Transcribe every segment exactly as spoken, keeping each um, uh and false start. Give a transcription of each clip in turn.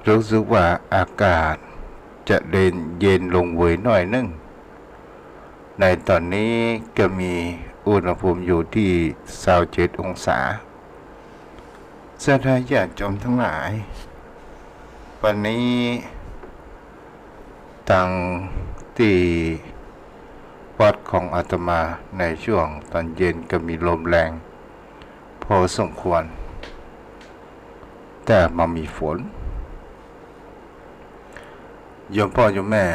รู้สึกว่าอากาศจะเย็น เย็นลงเหวยหน้อยนึ่ง ในต๋อนนี้ก็มีอุณหภูมิอยู่ตี้ซาวเจ็ดองศา ศรัทธาญาติโยมตังหลาย วันนี้ ตังตี้วัดของอาตมาในช่วงต๋อนเย็นก็มีลมแรงพอสมควร แต่บ่มีฝน โยมป้อโยมแม่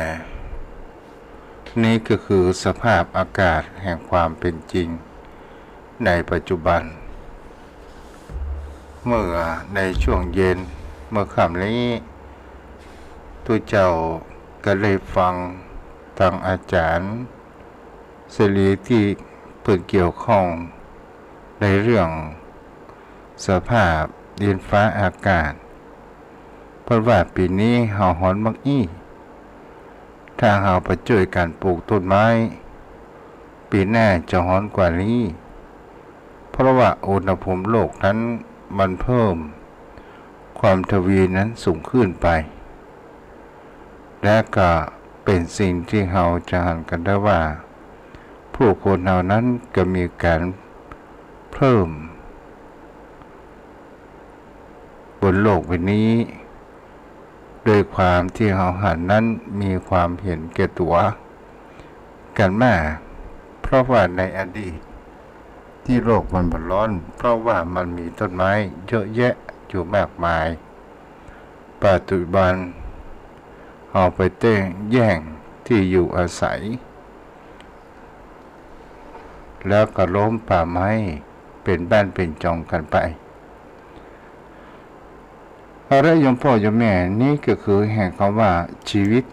นี่ก็คือสภาพอากาศแห่งความเป๋นจริงในปัจจุบัน เมื่อในช่วงเย็นเมื่อค่ำนี้ ตุ๊เจ้าก็ได้ฟังตังอาจ๋ารย์เสรีตี้เปิ้นเกี่ยวข้องในเรื่องสภาพดินฟ้าอากาศ เปิ้นว่าปี๋นี้เฮาฮ้อนมากอี้ ถ้าเฮาบ่จ้วยกั๋นปลูกต้นไม้ ปี๋หน้าจะฮ้อนกว่านี้ เพราะว่าอุณหภูมิโลกนั้นมันเพิ่มความทวีนั้นสูงขึ้นไป และก็เป๋นสิ่งตี้เฮาจะหันกั๋นได้ว่า ผู้คนเฮานั้นก็มีก๋านเพิ่ม บนโลกใบนี้ โดยความตี้เฮาหันนั้นมีความเห็นแก่ตั๋วกั๋นมา เพราะว่าในอดีตตี้โลกมันบ่ฮ้อน เพราะว่ามันมีต้นไม้เยอะแยะอยู่มากมาย ปัจจุบันเฮาไปแต้งแย่งตี้อยู่อาศัย แล้วก็ล้มป่าไม้เป๋นบ้านเป๋นจองกั๋นไป เอาละโยมป้อโยมแม่ นี่ก็คือแห่งกำว่าชีวิต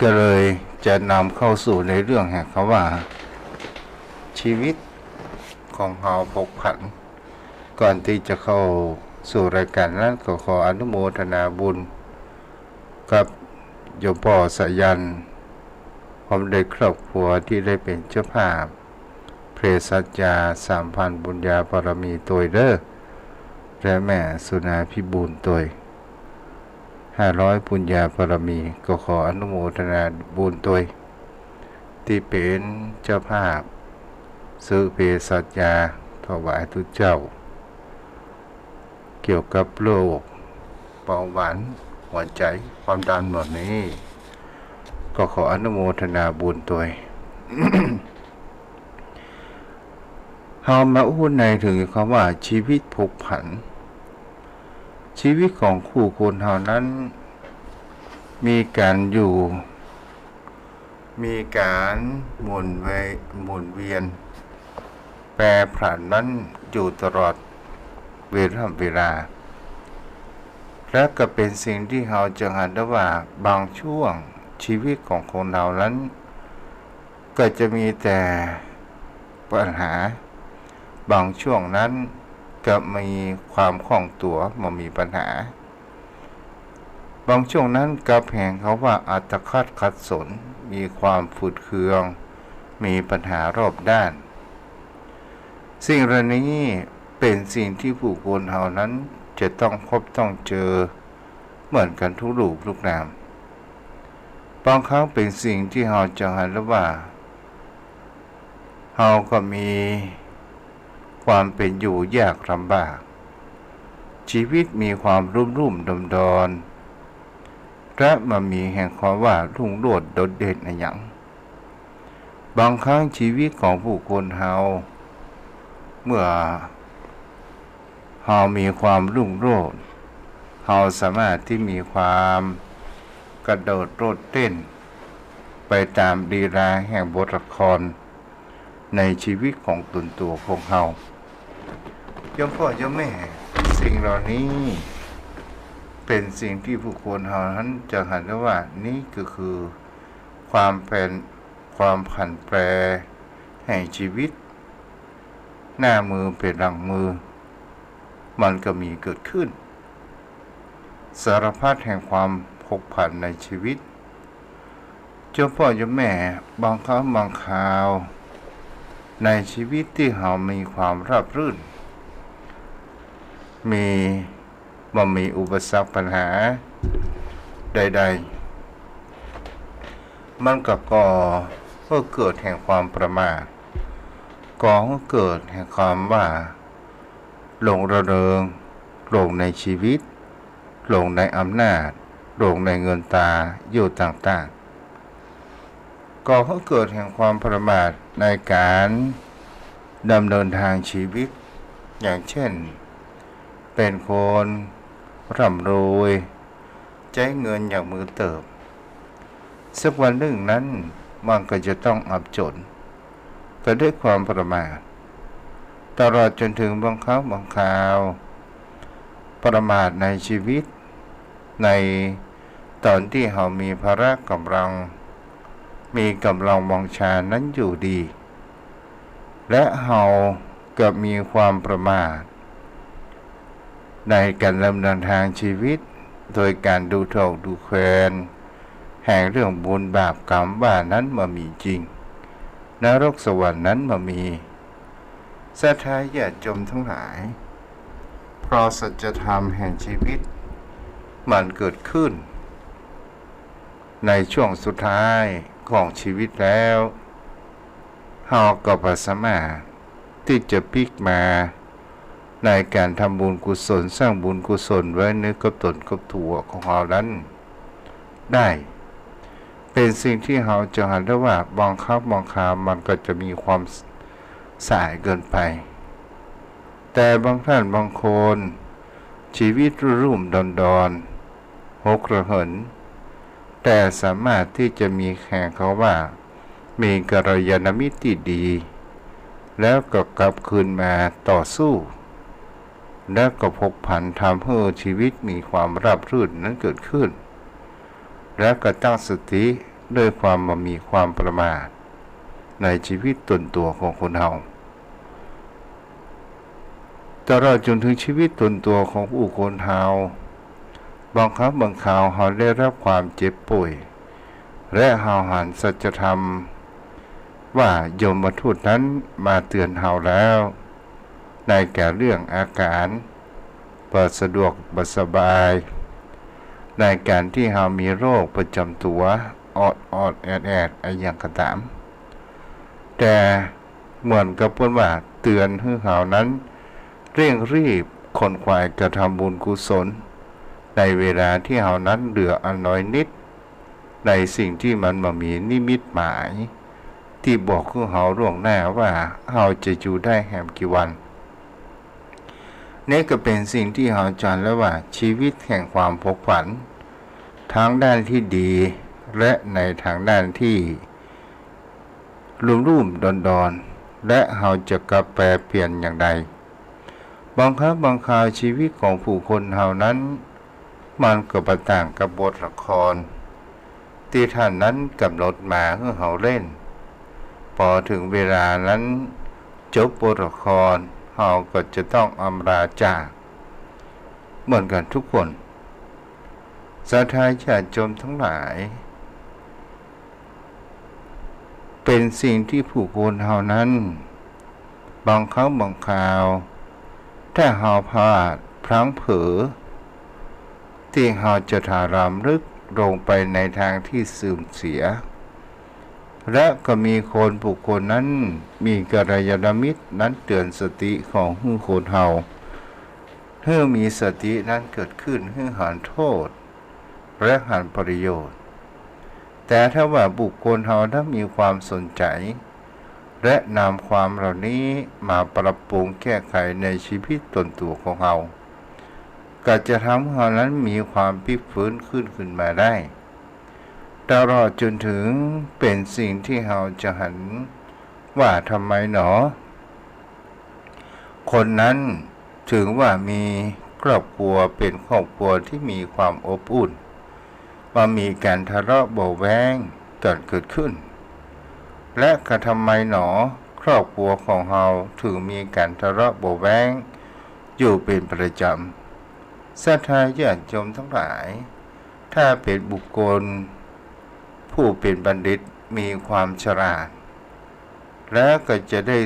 ก็เลยจะนำเข้าสู่ในเรื่องแห่งกำว่าชีวิตของเฮาผกผัน ก่อนตี้จะเข้าสู่รายก๋านนั้น ก็ขออนุโมทนาบุญกับโยมป้อสายัณ พร้อมด้วยครอบครัวตี้ได้เป๋นเจ้าภาพ เภสัชยาสามพันบุญญาบารมีตวยเด้อ และแม่สุนาภิบูลย์ตวย ห้าร้อยบุญญาบารมี ก็ขออนุโมทนาบุญตวย ตี้เป๋นเจ้าภาพซื้อเภสัชยาถวายตุ๊เจ้า เกี่ยวกับโรคเบาหวาน หัวใจ๋ ความดันหมดนี้ ก็ขออนุโมทนาบุญตวย เฮามาอู้ในเถิงกำว่าชีวิตผกผัน ชีวิตของคู่คนเฮานั้น มีก๋านอยู่ มีก๋านหมุนเว- หมุนเวียน แปรผันนั้นอยู่ตลอดเวล่ำเวลา และก็เป๋นสิ่งตี้เฮาจะหันได้ว่าบางช่วงชีวิตของคนเฮานั้น ก็จะมีแต่ปัญหา บางช่วงนั้นก็มีความคล่องตั๋ว บ่มีปัญหา บางช่วงนั้นกลับแห่งกำว่าอัตคัดขัดสน มีความฝืดเคือง มีปัญหารอบด้าน สิ่งเหล่านี้เป๋นสิ่งตี้ผู้คนเฮานั้นจะต้องพบต้องเจอเหมือนกั๋นทุกรูปทุกนาม บางครั้งเป๋นสิ่งตี้เฮาจะหันได้ว่า เฮาก็มีความเป๋นอยู่ยากลำบาก ชีวิตมีความรุ่มรุ่มดอนดอน และบ่มีแห่งกำว่ารุ่งโรจน์โดดเด่นอะหยัง บางครั้งชีวิตของผู้คนเฮา เมื่อเฮามีความรุ่งโรจน์ เฮาสามารถตี้มีความกระโดดโลดเต้น ไปต๋ามลีลาแห่งบทละคร ในชีวิตของตนตั๋วของเฮา โยมป้อโยมแม่ สิ่งเหล่านี้เป๋นสิ่งตี้ผู้คนเฮานั้นจะหันได้ว่า นี่ก็คือความเป๋น- ความผันแปรแห่งชีวิต หน้ามือเป๋นหลังมือ มันก็มีเกิดขึ้น สารพัดแห่งความผกผันในชีวิต โยมป้อโยมแม่ บางครั้งบางคราว ในชีวิตตี้เฮามีความราบรื่น มี บ่มีอุปสรรคปัญหาใดๆ มันก็ก่อหื้อเกิดแห่งความประมาท ก่อหื้อเกิดแห่งความว่าหลงระเริง หลงในชีวิต หลงในอำนาจ หลงในเงินตราอยู่ต่างๆ ก่อหื้อเกิดแห่งความประมาทในก๋านดำเนินทางชีวิต อย่างเช่น เป๋นคนร่ำรวย ใจ๊เงินอย่างมือเติบ สักวันนึ่งนั้นมันก็จะต้องอับจ๋น ก็ด้วยความประมาท ตลอดจ๋นถึงบางครั้งบางคราว ประมาทในชีวิต ในต๋อนตี้เฮามีพละก๋ำลัง มีก๋ำลังวังชานั้นอยู่ดี และเฮาก็มีความประมาท ในก๋านดำเนินทางชีวิต โดยก๋านดูถูกดูแควน แห่งเรื่องบุญบาปกรรมว่านั้นบ่มีจริง นรกสวรรค์นั้นบ่มี ศรัทธาญาติโยมทั้งหลาย เพราะสัจธรรมแห่งชีวิตมันเกิดขึ้น ในช่วงสุดท้ายของชีวิตแล้ว เฮาก็บ่สามารถตี้จะปิ๊กมาในก๋านทำบุญกุศล สร้างบุญกุศลไว้ในกับต๋นกับตั๋วของเฮานั้นได้ เป๋นสิ่งตี้เฮาจะหันได้ว่าบางครั้งบางคราวมันก็จะมีความสายเกินไป แต่บางท่านบางคน ชีวิตรุ่มๆ ดอนๆ หกระเหิน แต่สามารถตี้จะมีแห่งเขาว่า มีกัลยาณมิตรตี้ดี แล้วก็กลับคืนมาต่อสู้ แล้วก็ผกผันทำหื้อชีวิตมีความราบรื่นนั้นเกิดขึ้น แล้วก็ตั้งสติด้วยความบ่มีความประมาท ในชีวิตต๋นตั๋วของคนเฮา ตลอดจ๋นถึงชีวิตต๋นตั๋วของผู้คนเฮา บางครั้งบางคราวเฮาได้รับความเจ็บป่วย และเฮาหันสัจธรรมว่ายมทูตนั้นมาเตือนเฮาแล้ว ในก๋านเรื่องอาก๋านบ่สะดวกบ่สบาย ในก๋านตี้เฮามีโรคประจ๋ำตั๋วออดๆ แอดๆ อะหยังก็ต๋าม แต่เหมือนกับเปิ้นว่าเตือนหื้อเฮานั้นเร่งรีบขนขวายกระทำบุญกุศล ในเวลาตี้เฮานั้นเหลืออันน้อยนิด ในสิ่งตี้มันบ่มีนิมิตหมาย ตี้บอกหื้อเฮาล่วงหน้าว่าเฮาจะอยู่ได้แหมกี่วัน นี่ก็เป๋นสิ่งตี้เฮาจันแล้วว่าชีวิตแห่งความผกผัน ทางด้านตี้ดี และในทางด้านตี้ลุ่มๆ ดอนๆ และเฮาจะกลับแปรเปลี่ยนอย่างใด บางครั้งบางคราวชีวิตของผู้คนเฮานั้น มันก็บ่ต่างกับบทละคร ตี้ท่านนั้นก๋ำหนดมาหื้อเฮาเล่น ปอเถิงเวลานั้นจบบทละคร เฮาก็จะต้องอำลาจาก เหมือนกั๋นทุกคน ศรัทธาญาติโยมทั้งหลาย เป๋นสิ่งตี้ผู้คนเฮานั้น บางครั้งบางคราว ถ้าเฮาพลาดพลั้งเผลอ ตี้เฮาจะถลำลึกลงไปในทางตี้เสื่อมเสีย และก็มีคนผู้คนนั้น มีกัลยาณมิตรนั้นเตือนสติของหื้อคนเฮา หื้อมีสตินั้นเกิดขึ้น หื้อหันโทษ และหันประโยชน์ แต่ถ้าว่าบุคคลเฮานั้นมีความสนใจ๋ และนำความเหล่านี้มาปรับปรุงแก้ไขในชีวิตต๋นตั๋วของเฮา ก็จะทำหื้อเฮานั้นมีความปิ๊กฟื้นขึ้นขึ้นมาได้ ตลอดจ๋นเถิงเป๋นสิ่งตี้เฮาจะหันว่าทำไมหนอ คนนั้นเถิงว่ามีครอบครัวเป๋นครอบครัวตี้มีความอบอุ่น บ่มีก๋านทะเลาะเบาะแว้งกั๋นเกิดขึ้น และก็ทำไมหนอ ครอบครัวของเฮาเถิงมีก๋านทะเลาะเบาะแว้งอยู่เป๋นประจ๋ำ ศรัทธาญาติโยมทั้งหลาย ถ้าเป๋นบุคคล ผู้เป๋นบัณฑิตมีความฉลาด แล้วก็จะได้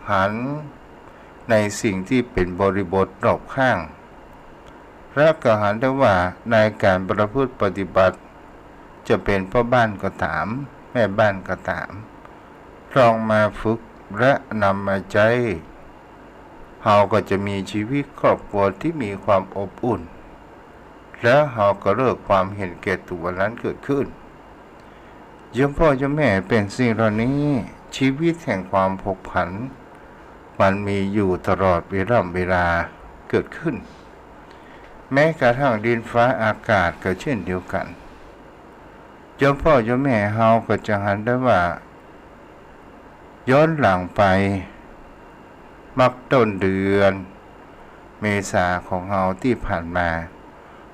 หันในสิ่งตี้เป๋นบริบทรอบข้าง และก็หันได้ว่าในก๋านประพฤติปฏิบัติ จะเป๋นป้อบ้านก็ต๋าม แม่บ้านก็ต๋าม ลองมาฝึกและนำมาใจ๊ เฮาก็จะมีชีวิตครอบครัวตี้มีความอบอุ่น แล้วเฮาก็เลิกความเห็นแก่ตั๋วนั้นเกิดขึ้น โยมป้อโยมแม่ เป๋นสิ่งเหล่านี้ ชีวิตแห่งความผกผัน มันมีอยู่ตลอดเวล่ำเวลาเกิดขึ้น แม้กระทั่งดินฟ้าอากาศก็เช่นเดียวกั๋น โยมป้อโยมแม่ เฮาก็จะหันได้ว่า ย้อนหลังไป มักต้นเดือนเมษาของเฮาตี้ผ่านมา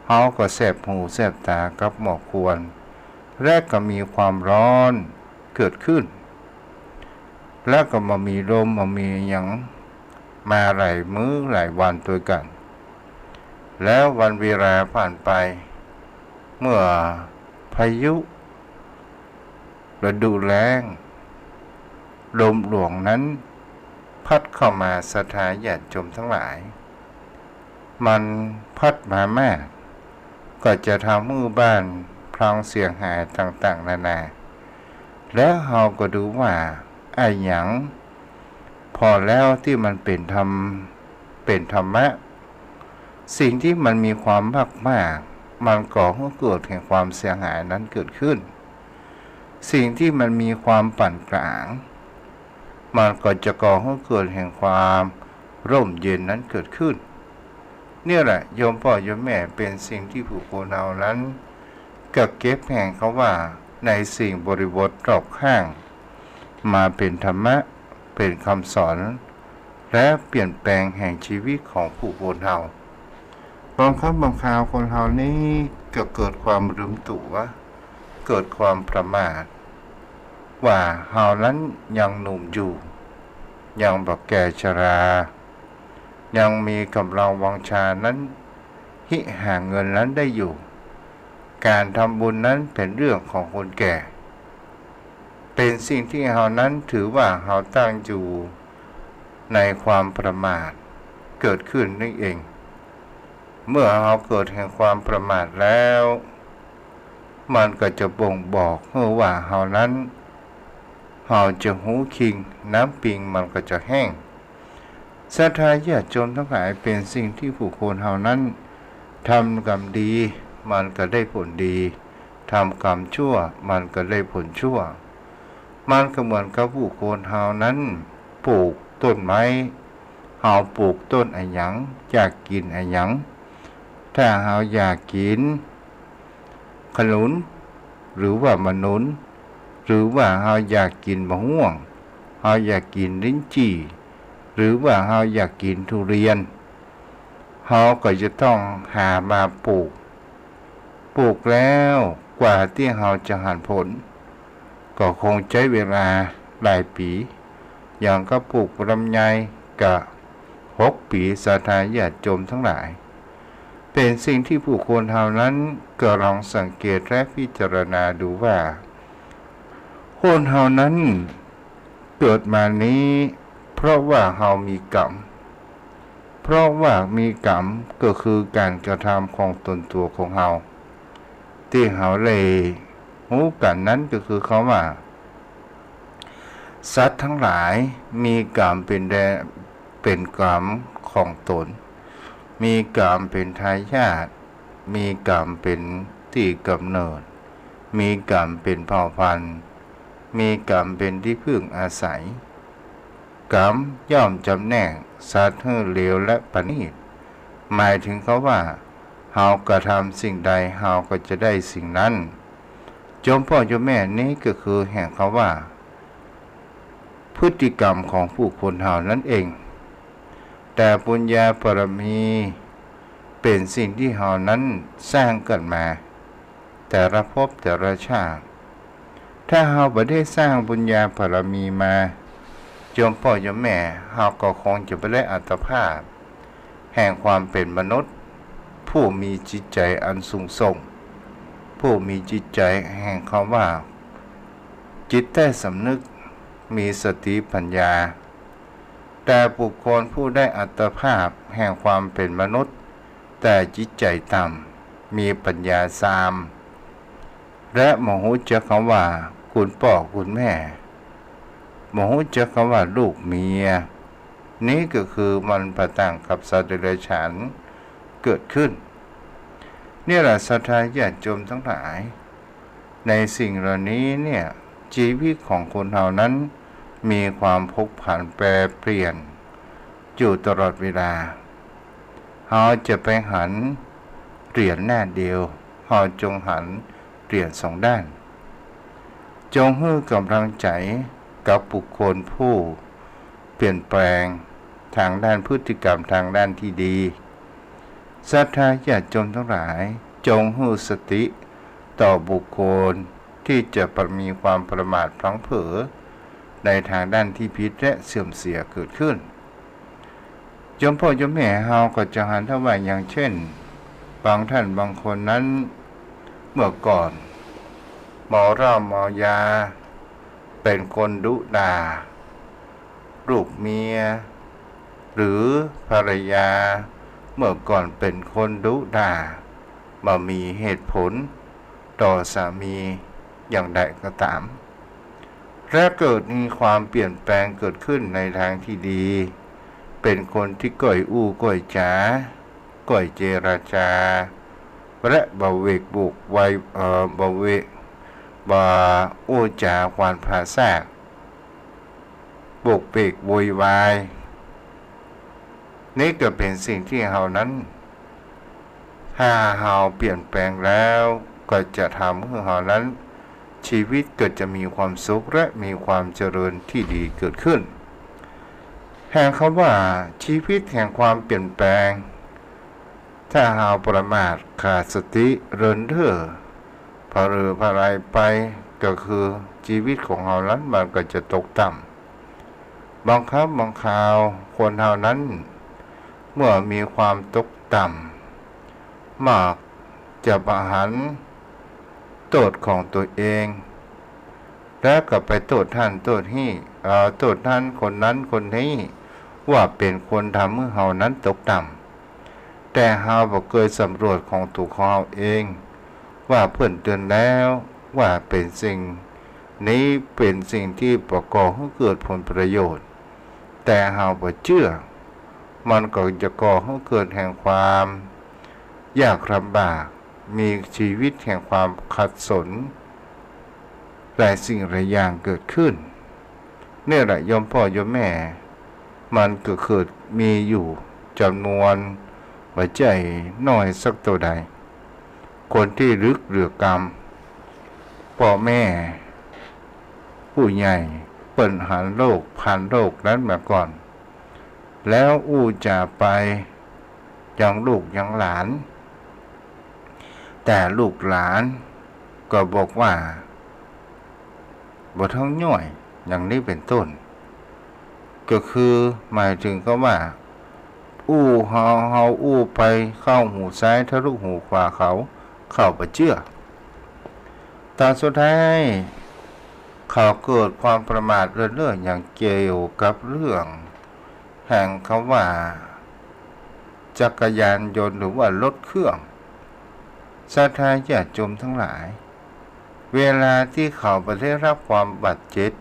เฮาก็แสบหูแสบต๋ากับหมอกควัน และก็มีความฮ้อนเกิดขึ้น และก็บ่มีลมบ่มีหยังมาหลายมื้อหลายวันตวยกั๋น แล้ววันเวลาผ่านไป เมื่อพายุ ฤดูแล้ง ลมหลวงนั้นพัดเข้ามา ศรัทธาญาติโยมตังหลาย มันพัดมามาก ก็จะทำหื้อบ้านพังเสียหายต่างๆ นานา แล้วเฮาก็ดูว่าอะหยัง พอแล้วตี้มันเป๋นธรรม เป๋นธรรมะ สิ่งตี้มันมีความมากๆ มันก่อหื้อเกิดแห่งความเสียหายนั้นเกิดขึ้น สิ่งตี้มันมีความปานก๋าง มันก็จะก่อหื้อเกิดแห่งความร่มเย็นนั้นเกิดขึ้น เนี่ยแหละ โยมป้อโยมแม่ เป๋นสิ่งตี้ผู้คนเฮานั้น ก็เก็บแห่งคำว่า ในสิ่งบริบทรอบข้าง มาเป๋นธรรมะ เป๋นคำสอน และเปลี่ยนแปลงแห่งชีวิตของผู้คนเฮา บางครั้งบางคราวคนเฮานี้ก็เกิดความลืมตั๋ว เกิดความประมาท ว่าเฮานั้นยังหนุ่มอยู่ ยังบ่แก่ชรา ยังมีก๋ำลังวังชานั้น ฮิหาเงินนั้นได้อยู่ ก๋านทำบุญนั้นเป๋นเรื่องของคนแก่ เป๋นสิ่งตี้เฮานั้นถือว่าเฮาตั้งอยู่ในความประมาทเกิดขึ้นนี่เอง เมื่อเฮาเกิดแห่งความประมาทแล้ว มันก็จะบ่งบอกหื้อว่าเฮานั้น เฮาจะหูคิง น้ำปิงมันก็จะแห้ง ศรัทธาญาติโยมตังหลาย เป๋นสิ่งตี้ผู้คนเฮานั้น ทำกรรมดี มันก็ได้ผลดี ทำกรรมชั่ว มันก็ได้ผลชั่ว มันก็เหมือนกับผู้คนเฮานั้น ปลูกต้นไม้ เฮาปลูกต้นอะหยัง อยากกิ๋นอะหยัง ถ้าเฮาอยากกิ๋น ขนุน หรือว่ามะนุน หรือว่าเฮาอยากกิ๋นมะฮ่วง เฮาอยากกิ๋นลิ้นจี่ หรือว่าเฮาอยากกิ๋นทุเรียน เฮาก็จะต้องหามาปลูก ปลูกแล้วกว่าตี้เฮาจะหันผล ก็คงใจ๊เวลาหลายปี๋ อย่างกับปลูกลำไยก็หกปี๋ ศรัทธาญาติโยมตังหลาย เป๋นสิ่งตี้ผู้คนเฮานั้นก็ลองสังเกตและพิจารณาดูว่า คนเฮานั้นเกิดมานี้ เพราะว่าเฮามีกรรม เพราะว่ามีกรรมก็คือก๋านกระทำของต๋นตั๋วของเฮา ตี้เฮาได้ฮู้กั๋นนั้นก็คือคำว่า สัตว์ตังหลายมีกรรมเป๋นแดน เป๋นกรรมของต๋น มีกรรมเป๋นทายาท มีกรรมเป๋นตี้ก๋ำเนิด มีกรรมเป๋นเผ่าพันธุ์ มีกรรมเป๋นตี้พึ่งอาศัย กรรมย่อมจำแนกสัตว์หื้อเลวและประณีต หมายถึงคำว่า เฮากระทำสิ่งใด เฮาก็จะได้สิ่งนั้น โยมป้อโยมแม่ นี้ก็คือแห่งคำว่า พฤติกรรมของผู้คนเฮานั้นเอง แต่ปุญญาบารมีเป๋นสิ่งตี้เฮานั้นสร้างกั๋นมา แต่ละภพแต่ละชาติ ถ้าเฮาบ่ได้สร้างปุญญาบารมีมา โยมป้อโยมแม่ เฮาก็คงจะบ่ได้อัตภาพ แห่งความเป๋นมนุษย์ ผู้มีจิตใจ๋อันสูงส่ง ผู้มีจิตใจ๋แห่งคำว่า จิตใต้สำนึก มีสติปัญญา แต่บุคคลผู้ได้อัตภาพแห่งความเป๋นมนุษย์ แต่จิตใจ๋ต่ำ มีปัญญาซาม และบ่ฮู้จักกำว่าคุณป้อคุณแม่ บ่ฮู้จักกำว่าลูกเมีย นี้ก็คือมันบ่ต่างกับสัตว์เดรัจฉานเกิดขึ้น นี่แหละศรัทธาญาติโยมทั้งหลาย ในสิ่งเหล่านี้เนี่ย ชีวิตของคนเฮานั้นมีความผกผันแปรเปลี่ยนอยู่ตลอดเวลา เฮาจะไปหันเหรียญหน้าเดียว เฮาจงหันเหรียญสองด้าน จงหื้อกำลังใจ๋กับบุคคลผู้เปลี่ยนแปลงทางด้านพฤติกรรมทางด้านที่ดี ศรัทธาญาติโยมทั้งหลาย จงหื้อสติต่อบุคคลที่จะมีความประมาทพลั้งเผลอในทางด้านที่ผิดและเสื่อมเสียเกิดขึ้น โยมป้อโยมแม่เฮาก็จะหันถ้าว่าอย่างเช่น บางท่านบางคนนั้น เมื่อก่อนเมาเหล้าเมายา เป็นคนดุด่าลูกเมีย หรือภรรยา เมื่อก่อนเป็นคนดุด่า บ่มีเหตุผลต่อสามีอย่างใดก็ต๋าม และเกิดมีความเปลี่ยนแปลงเกิดขึ้นในทางที่ดี เป็นคนที่ก้อยอู้ก้อยจ๋า ก้อยเจรจา และบ่เวกบุกไว เอ่อ บ่เวก บ่อู้จ๋าขวานผ่าซาก บกเวกโวยวาย นี่ก็เป๋นสิ่งที่เฮานั้น ถ้าเฮาเปลี่ยนแปลงแล้ว ก็จะทำหื้อเฮานั้น ชีวิตก็จะมีความสุขและมีความเจริญที่ดีเกิดขึ้น แห่งกำว่าชีวิตแห่งความเปลี่ยนแปลง ถ้าเฮาประมาทขาดสติเรินเร่อ ผะเรอผะไรไป ก็คือชีวิตของเฮานั้นมันก็จะตกต่ำ บางครั้งบางคราวคนเฮานั้น เมื่อมีความตกต่ำ มักจะบ่หันโต้ษของตั๋วเอง แล้วก็ไปโต้ษหั้นโต้ษนี้ เอ่อ โต้ษหั้นคนนั้นคนนี้ ว่าเป๋นคนทำหื้อเฮานั้นตกต่ำ แต่เฮาบ่เกยสำรวจของตั๋วของเฮาเอง ว่าเปิ้นเตื๋อนแล้ว ว่าเป๋นสิ่งนี้เป๋นสิ่งที่บ่ก่อหื้อเกิดผลประโยชน์ แต่เฮาบ่เจื้อ มันก็จะก่อหื้อเกิดแห่งความยากลำบาก มีชีวิตแห่งความขัดสน หลายสิ่งหลายอย่างเกิดขึ้น นี่แหละโยมป้อโยมแม่ มันก็เกิดมีอยู่จ๋ำนวนบ่ใจ้น้อยสักเต้าใด คนตี้ลึกเหลือกำ ป้อแม่ ผู้ใหญ่ เปิ้นหันโลกผ่านโลกนั้นมาก่อน แล้วอู้จ๋าไปยังลูกยังหลาน แต่ลูกหลานก็บอกว่า บ่ต้องย้อย อย่างนี้เป๋นต้น ก็คือหมายถึงกำว่า อู้เฮา เฮาอู้ไปเข้าหูซ้ายทะลุหูขวาเขา เขาบ่เจื้อ ต๋อนสุดท้าย เขาเกิดความประมาทเลินเล่ออย่างเกี่ยวกับเรื่องแห่งกำว่า จักรยานยนต์หรือว่ารถเครื่อง ศรัทธาญาติโยมทั้งหลาย เวลาตี้เขาบ่ได้รับความบาดเจ็บ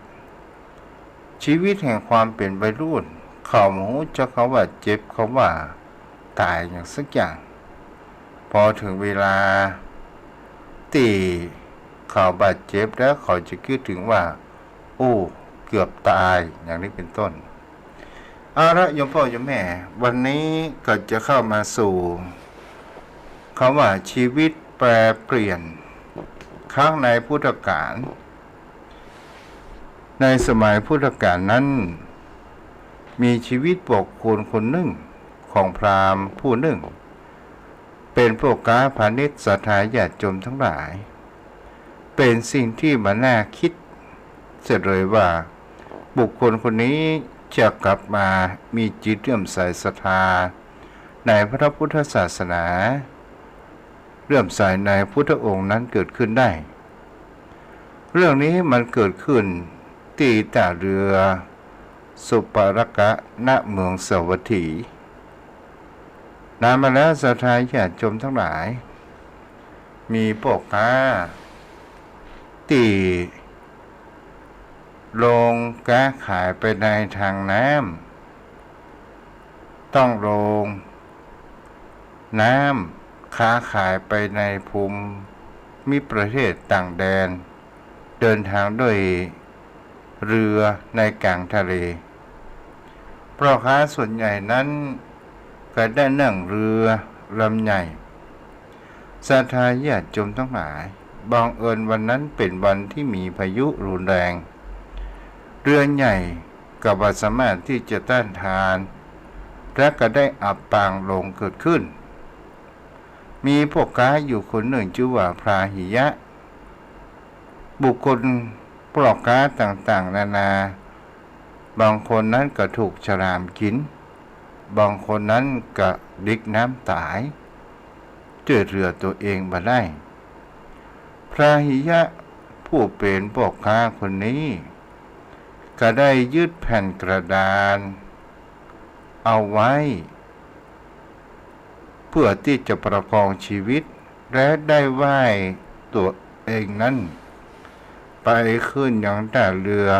ชีวิตแห่งความเป๋นวัยรุ่น เขาบ่ฮู้จักกำว่าเจ็บกำว่าต๋ายอย่างสักอย่าง พอเถิงเวลาตี้เขาบาดเจ็บแล้วเขาจะกึ๊ดเถิงว่า โอ้ เกือบต๋าย อย่างนี้เป๋นต้น เอาละโยมป้อโยมแม่ วันนี้ก็จะเข้ามาสู่กำว่าชีวิตแปรเปลี่ยน ครั้งในพุทธกาล ในสมัยพุทธกาลนั้น มีชีวิตบุคคลคนนึ่ง ของพราหมณ์ผู้นึ่ง เป๋นพ่อก๊าพาณิชย์ ศรัทธาญาติโยมทั้งหลาย เป๋นสิ่งตี้บ่น่าคิดเสียเลยว่า บุคคลคนนี้จะกลับมามีจิตเลื่อมใสศรัทธาในพระพุทธศาสนา เลื่อมใสในพุทธองค์นั้นเกิดขึ้นได้ เรื่องนี้มันเกิดขึ้นตี้ต้าเรือสุปปะละกะ ณ เมืองสาวัตถี นานมาแล้วศรัทธาญาติโยมทั้งหลาย มีป้อค้าตี้ลงก๊าขายไปในตางน้ำ ต้องลงน้ำ ก๊าขายไปในภูมิประเทศต่างแดน เดินตางด้วยเฮือในก๋างทะเล ป้อค้าส่วนใหญ่นั้นก็ได้นั่งเฮือลำใหญ่ ศรัทธาญาติโยมทั้งหลาย บังเอิญวันนั้นเป๋นวันตี้มีพายุรุนแรง เฮือใหญ่ก็บ่สามารถตี้จะต้านทาน และก็ได้อับปางลงเกิดขึ้น มีป้อค้าอยู่คนนึ่งจื้อว่าพราหิยะ บุคคลป้อค้าต่างๆ นานา บางคนนั้นก็ถูกฉลามกิ๋น บางคนนั้นก็ดิกน้ำต๋าย จ้วยเหลือตั๋วเองบ่ได้ พราหิยะผู้เป๋นป้อค้าคนนี้ ก็ได้ยึดแผ่นกระดานเอาไว้ เพื่อตี้จะประคองชีวิต และได้ว่ายตั๋วเองนั้น ไปขึ้นยังต้าเฮือ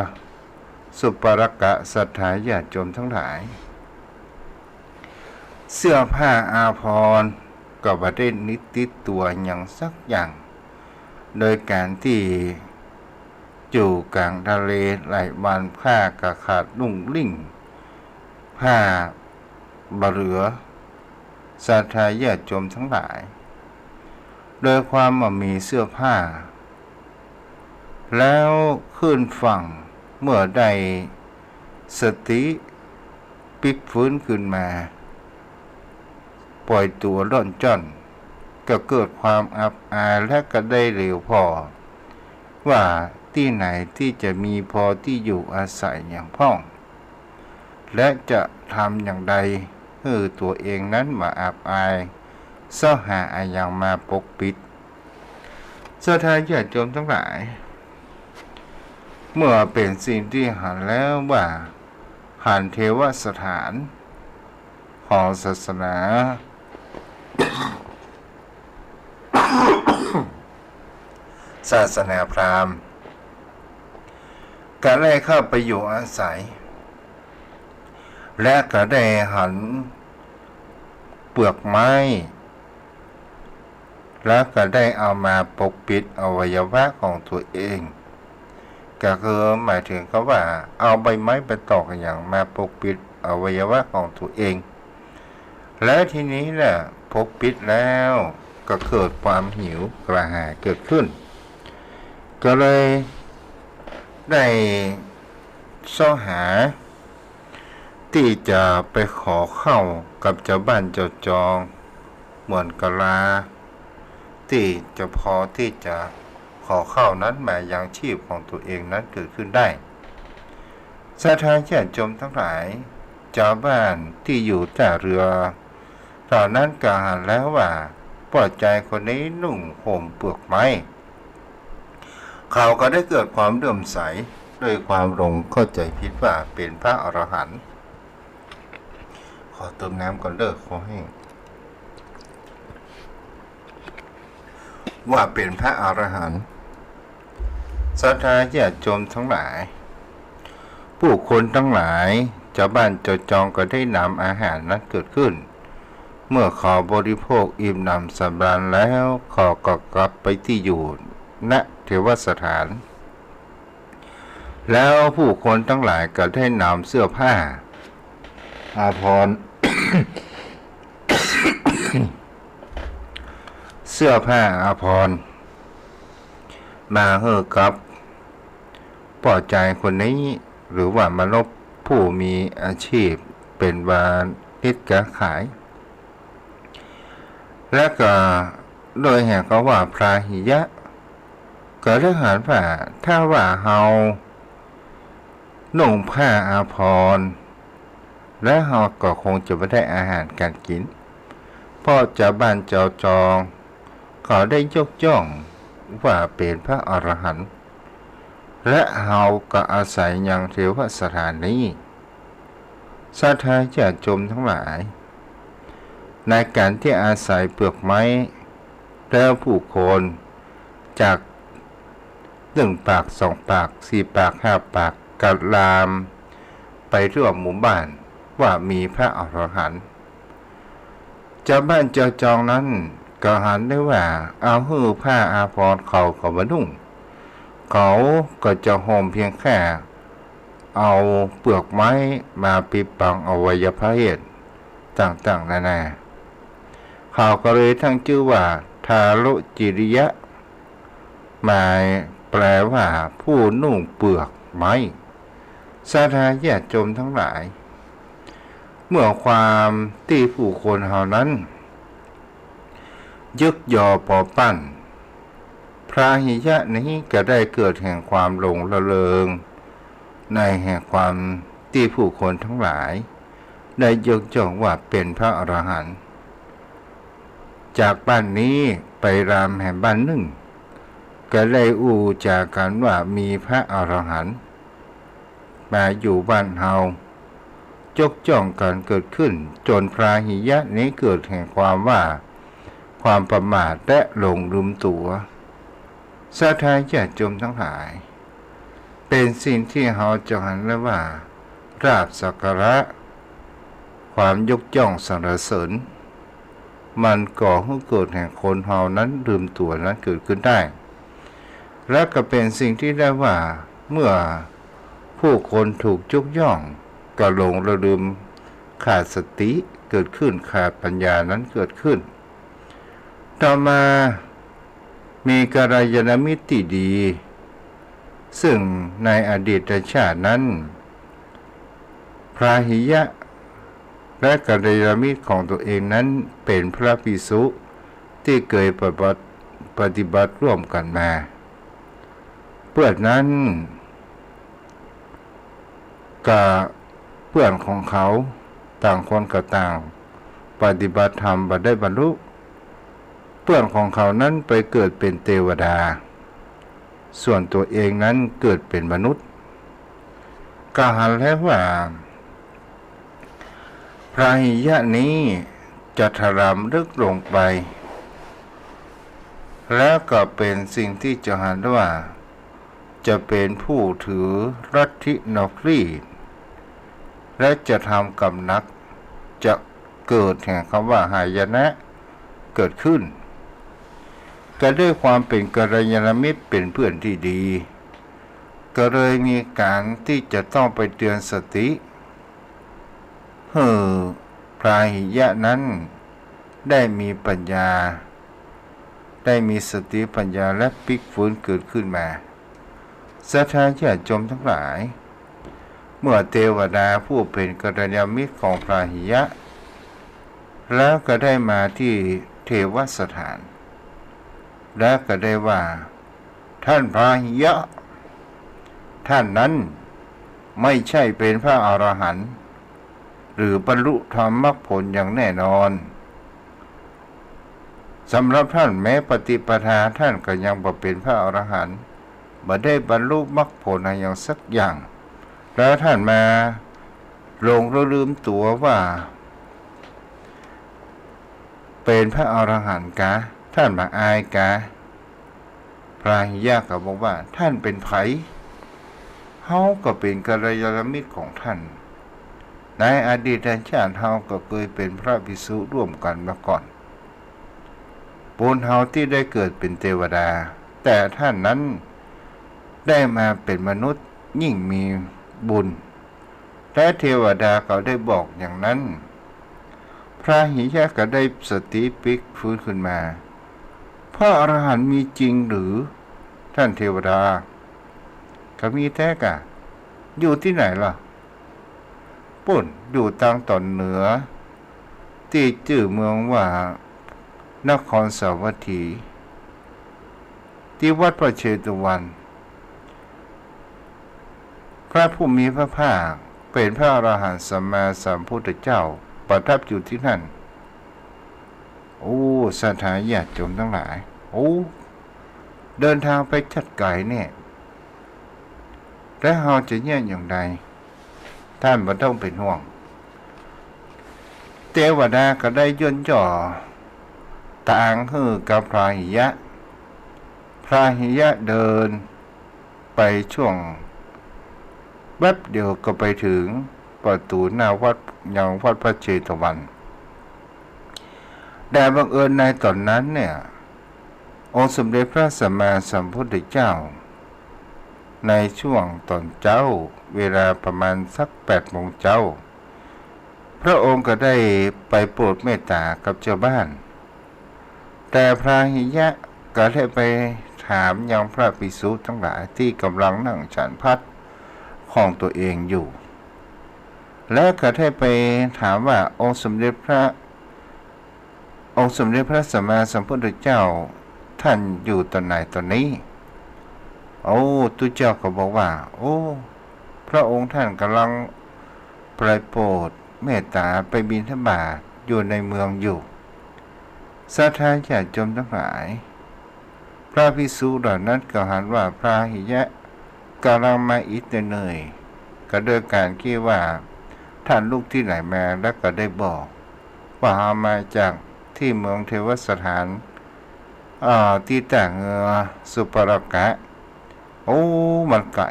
สุปรากะ ศรัทธาญาติโยมทั้งหลาย เสื้อผ้าอาภรณ์ก็บ่ได้ติดตั๋วหยังสักอย่าง โดยก๋านตี้อยู่ก๋างทะเลหลายวัน ผ้าก็ขาดลุ่งริ่ง ผ้าบ่เหลือ ศรัทธาญาติโยมทั้งหลาย โดยความบ่มีเสื้อผ้า แล้วขึ้นฝั่งเมื่อได้สติปิ๊กฟื้นขึ้นมา ป่อยตั๋วล่อนจ้อน ก็เกิดความอับอายและก็ได้เหลียวผ่อ ว่าตี้ไหนตี้จะมีพอตี้อยู่อาศัยอย่างพ่อง และจะทำอย่างใดหื้อตั๋วเองนั้นบ่อับอาย เซาะหาอะหยังมาปกปิด ศรัทธาญาติโยมทั้งหลาย เมื่อเป๋นสิ่งตี้หันแล้วว่า หันเถรสถานของศาสนา ศาสนาพราหมณ์ ก็ได้เข้าไปอยู่อาศัย และก็ได้หันเปลือกไม้ แล้วก็ได้เอามาปกปิดอวัยวะของตั๋วเอง ก็คือหมายถึงกับว่าเอาใบไม้ใบตองอะหยังมาปกปิดอวัยวะของตั๋วเอง และทีนี้แหละปกปิดแล้วก็เกิดความหิวกระหายเกิดขึ้น ก็เลยได้เซาะหา ตี้จะไปขอข้าวกับจาวบ้านจาวจอง เหมือนกะลา ตี้จะพอตี้จะขอข้าวนั้นมายังชีพของตั๋วเองนั้นเกิดขึ้นได้ ศรัทธาญาติโยมทั้งหลาย จาวบ้านตี้อยู่ต้าเฮือเหล่านั้นก็หันแล้วว่า ป้อจายคนนี้นุ่งห่มเปลือกไม้ เขาก็ได้เกิดความเลื่อมใส ด้วยความหลงเข้าใจ๋ผิดว่าเป๋นพระอรหันต์ ขอเติมน้ำก่อนเด้อ คอแห้ง ว่าเป๋นพระอรหันต์ ศรัทธาญาติโยมทั้งหลาย ผู้คนทั้งหลาย จาวบ้านจาวจองก็ได้นำอาหารนั้นเกิดขึ้น เมื่อเขาบริโภคอิ่มหนำสำราญแล้ว เขาก็กลับไปตี้อยู่ ณ เถรสถาน แล้วผู้คนทั้งหลายก็ได้นำเสื้อผ้าอาภรณ์ เสื้อผ้าอาภรณ์ มาหื้อกับป้อจายคนนี้ หรือว่ามนุษย์ผู้มีอาชีพเป๋นวานิชก๊าขาย และก็โดยแห่งเขาว่าพราหิยะ ก็ได้หันว่า ถ้าว่าเฮานุ่งผ้าอาภรณ์ และเฮาก็คงจะบ่ได้อาหารก๋านกิ๋น เพราะจาวบ้านจาวจองเขาได้ยกย่องว่าเป๋นพระอรหันต์ และเฮาก็อาศัยยังเถรสถานนี้ ศรัทธาญาติโยมทั้งหลาย ในก๋านตี้อาศัยเปือกไม้ แล้วผู้คนจากหนึ่งปาก สองปาก สี่ปาก ห้าปาก ก็ลามไปทั่วหมู่บ้านว่ามีพระอรหันต์ จาวบ้านจาวจองนั้นก็หันได้ว่า เอาหื้อผ้าอาภรณ์เขาก็บ่นุ่ง เขาก็จะห่มเพียงแค่เอาเปลือกไม้มาปิดบังอวัยวะเพศต่างๆ นานา เขาก็เลยตั้งจื้อว่า ทารุจิริยะ หมายแปลว่าผู้นุ่งเปลือกไม้ ศรัทธาญาติโยมทั้งหลาย เมื่อความตี้ผู้คนเฮานั้น ยึกยอปอปั้น พราหิยะนี้ก็ได้เกิดแห่งความหลงระเริง ในแห่งความตี้ผู้คนทั้งหลาย ได้ยกย่องว่าเป๋นพระอรหันต์ จากบ้านนี้ไปลามแหมบ้านนึ่ง ก็ได้อู้จ๋ากั๋นว่ามีพระอรหันต์ มาอยู่บ้านเฮา ยกย่องกั๋นเกิดขึ้น จ๋นพราหิยะนี้เกิดแห่งความว่า ความประมาทและหลงลืมตั๋ว ศรัทธาญาติโยมทั้งหลาย เป๋นสิ่งตี้เฮาจะหันได้ว่า ลาภสักการะ ความยกย่องสรรเสริญ มันก่อหื้อเกิดแห่งคนเฮานั้นลืมตั๋วนั้นเกิดขึ้นได้ และก็เป๋นสิ่งตี้ได้ว่า เมื่อผู้คนถูกยกย่อง ก็หลงระลืม ขาดสติเกิดขึ้น ขาดปัญญานั้นเกิดขึ้น ต่อมามีกัลยาณมิตรตี้ดี ซึ่งในอดีตชาตินั้น พราหิยะ และกัลยาณมิตรของตัวเองนั้นเป๋นพระภิกษุตี้เกยปฏิบัติ ปฏิบัติร่วมกั๋นมา เปื้อนนั้น กับเปื้อนของเขา ต่างคนก็ต่างปฏิบัติธรรมบ่ได้บรรลุ เปื้อนของเขานั้นไปเกิดเป๋นเตวดา ส่วนตัวเองนั้นเกิดเป๋นมนุษย์ ก็หันแล้วว่า พราหิยะนี้จะถลำลึกลงไป แล้วก็เป๋นสิ่งตี้จะหันว่า จะเป๋นผู้ถือลัทธินอกรีฐ และจะทำกรรมหนัก จะเกิดแห่งคำว่าหายนะเกิดขึ้น ก็ด้วยความเป๋นกัลยาณมิตรเป๋นเปื้อนตี้ดี ก็เลยมีก๋านตี้จะต้องไปเตือนสติ หื้อพราหิยะนั้นได้มีปัญญา ได้มีสติปัญญาและปิ๊กฟื้นเกิดขึ้นมา ศรัทธาญาติโยมทั้งหลาย เมื่อเตวดาผู้เป๋นกัลยาณมิตรของพราหิยะ แล้วก็ได้มาตี้เทวสถาน แล้วก็ได้ว่า ท่านพราหิยะ ท่านนั้นไม่ใช่เป๋นพระอรหันต์ หรือบรรลุธรรมมรรคผลอย่างแน่นอน สำหรับท่านแม้ปฏิปทาท่านก็ยังบ่เป๋นพระอรหันต์ บ่ได้บรรลุมรรคผลอย่างสักอย่าง แล้วท่านมาหลงลืมตั๋วว่า เป๋นพระอรหันต์กา ท่านบ่อายกา พราหิยะก็บอกว่า ท่านเป๋นใผ เฮาก็เป๋นกัลยาณมิตรของท่าน ในอดีตชาติเฮาก็เกยเป๋นพระภิกษุร่วมกั๋นมาก่อน บุญเฮาตี้ได้เกิดเป๋นเตวดา แต่ท่านนั้นได้มาเป๋นมนุษย์ยิ่งมีบุญ และเทวดาเขาได้บอกอย่างนั้น พราหิยะก็ได้สติปิ๊กฟื้นขึ้นมา พระอรหันต์มีจริงหรือ ท่านเทวดา ก็มีแต๊กา อยู่ตี้ไหนล่ะ ปู๊น อยู่ตางต๋อนเหนือ ตี้จื้อเมืองว่านครสาวัตถี ตี้วัดพระเชตุวัน พระผู้มีพระภาคเป๋นพระอรหันต์สัมมาสัมพุทธเจ้าประทับอยู่ตี้นั่น โอ้ ศรัทธาญาติโยมทั้งหลาย โอ้ เดินทางไปจั๊ดไก๋แน่ แล้วเฮาจะเยียะอย่างใด ท่านบ่ต้องเป๋นห่วง เตวดาก็ได้ย่นจ๋อตางหื้อกับพระหิยะ พระหิยะเดินไปช่วงแวบเดียวก็ไปเถิงประตู๋หน้าวัด ยังวัดพระเชตวัน แต่บังเอิญในต๋อนนั้นเนี่ย องค์สมเด็จพระสัมมาสัมพุทธเจ้า ในช่วงต๋อนเจ๊า เวลาประมาณสักแปดโมงเจ๊า พระองค์ก็ได้ไปโปรดเมตต๋ากับจาวบ้าน แต่พระหิยะก็ได้ไปถามยังพระภิกษุตังหลายตี้ก่ำลังนั่งฉันภัตตาของตั๋วเองอยู่ และก็ได้ไปถามว่า องค์สมเด็จพระ องค์สมเด็จพระสัมมาสัมพุทธเจ้าท่านอยู่ต๋อนไหนต๋อนนี้ โอ้ ตุ๊เจ้าก็บอกว่า โอ้ พระองค์ท่านก่ำลังไปโปรดเมตต๋าไปบิณฑบาตอยู่ในเมืองอยู่ ศรัทธาญาติโยมตังหลาย พระภิกษุเหล่านั้นก็หันว่าพระหิยะก่ำลังมาอิดเหนื่อยๆ ก็โดยก๋านกึ๊ดว่า ท่านลุกตี้ไหนมา แล้วก็ได้บอกว่า เฮามาจากตี้เมืองเทวสถาน อ่า ตี้ต้าเฮือสุปรากะ โอ้ มันไก๋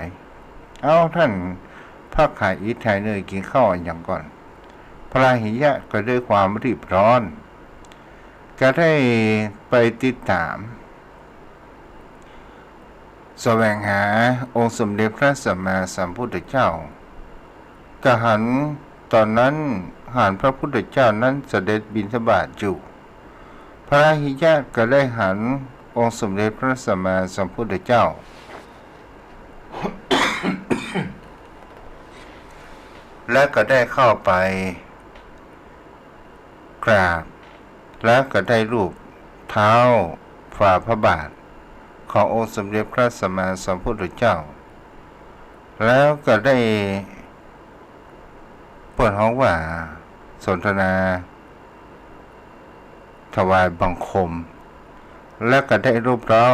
เอ้า ท่านพักหายอิดหายเหนื่อยกิ๋นข้าวอะหยังก่อน พระหิยะก็ด้วยความรีบร้อน ก็ได้ไปติดต๋าม แสวงหาองค์สมเด็จพระสัมมาสัมพุทธเจ้า ก็หันต๋อนนั้นหันพระพุทธเจ้านั้นเสด็จบิณฑบาตอยู่ พระหิยะก็ได้หันองค์สมเด็จพระสัมมาสัมพุทธเจ้า และก็ได้เข้าไป กราบ แล้วก็ได้ลูบเท้าฝ่าพระบาทขององค์สมเด็จพระสัมมาสัมพุทธเจ้า แล้วก็ได้ เปิ้นฮ้องว่าสนทนา ถวายบังคม แล้วก็ได้ลูบเท้า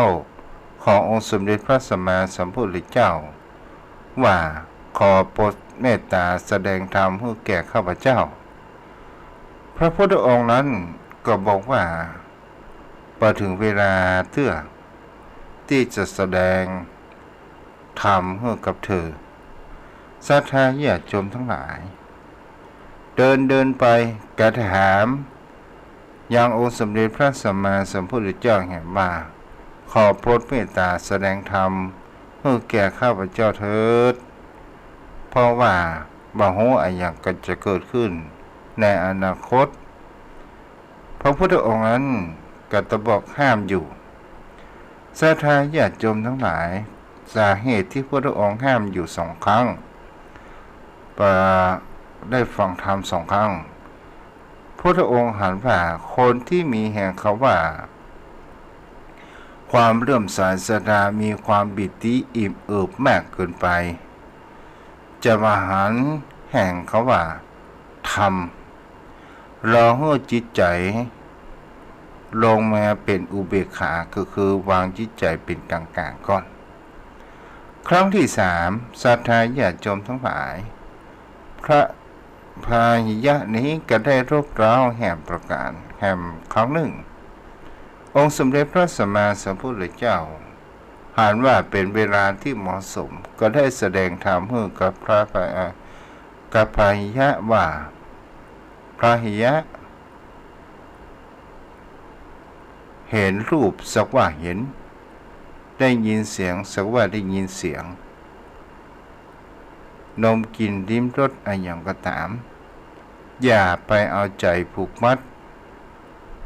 ขององค์สมเด็จพระสัมมาสัมพุทธเจ้า ว่า ขอโปรดเมตต๋าแสดงธรรมหื้อแก่ข้าพเจ้า พระพุทธองค์นั้นก็บอกว่า บ่เถิงเวลาเตื้อ ตี้จะแสดงธรรมหื้อกับเธอ ศรัทธาญาติโยมตังหลาย เดินเดินไปก็ถามยังองค์สมเด็จพระสัมมาสัมพุทธเจ้าแหมว่า ขอโปรดเมตต๋าแสดงธรรมหื้อแก่ข้าพเจ้าเถิด เพราะว่าบ่ฮู้อะหยังก็จะเกิดขึ้นในอนาคต พระพุทธองค์นั้นก็ตะบอกห้ามอยู่ ศรัทธาญาติโยมตังหลาย สาเหตุตี้พุทธองค์ห้ามอยู่สองครั้ง ปะ ได้ฟังธรรมสองครั้ง พุทธองค์หันว่าคนตี้มีแหงกะว่า ความเลื่อมใสศรัทธามีความปีติอิ่มเอิบมากเกินไป จะบ่หันแหงกะว่าธรรม ลองหื้อจิตใจ๋ลงมาเป๋นอุเบกขา ก็คือวางจิตใจ๋เป๋นก๋างๆ ก่อน ครั้งตี้สาม ศรัทธาญาติโยมตังหลาย พระ พระหิยะนี้ก็ได้ลูบเท้าแหมประก๋าน แหมครั้งนึ่ง องค์สมเด็จพระสัมมาสัมพุทธเจ้า หันว่าเป๋นเวลาตี้เหมาะสม ก็ได้แสดงธรรมหื้อกับพระ กับพระหิยะว่า พระหิยะ เห็นรูปสักว่าเห็น ได้ยินเสียงสักว่าได้ยินเสียง ดมกลิ่นลิ้มรสอะหยังก็ต๋าม อย่าไปเอาใจ๋ผูกมัด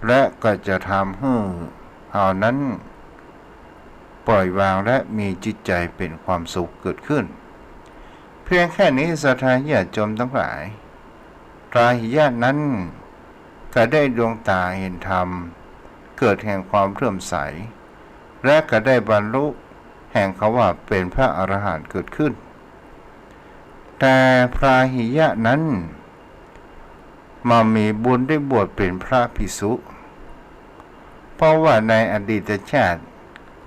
และก็จะทำหื้อเฮานั้นปล่อยวางและมีจิตใจ๋เป๋นความสุขเกิดขึ้น เพียงแค่นี้ศรัทธาญาติโยมตังหลาย พระหิยะนั้นก็ได้ดวงต๋าเห็นธรรม เกิดแห่งความเลื่อมใส และก็ได้บรรลุแหงกะว่าเป๋นพระอรหันต์เกิดขึ้น แต่พระหิยะนั้น บ่มีบุญได้บวชเป๋นพระภิกษุ เพราะว่าในอดีตชาติ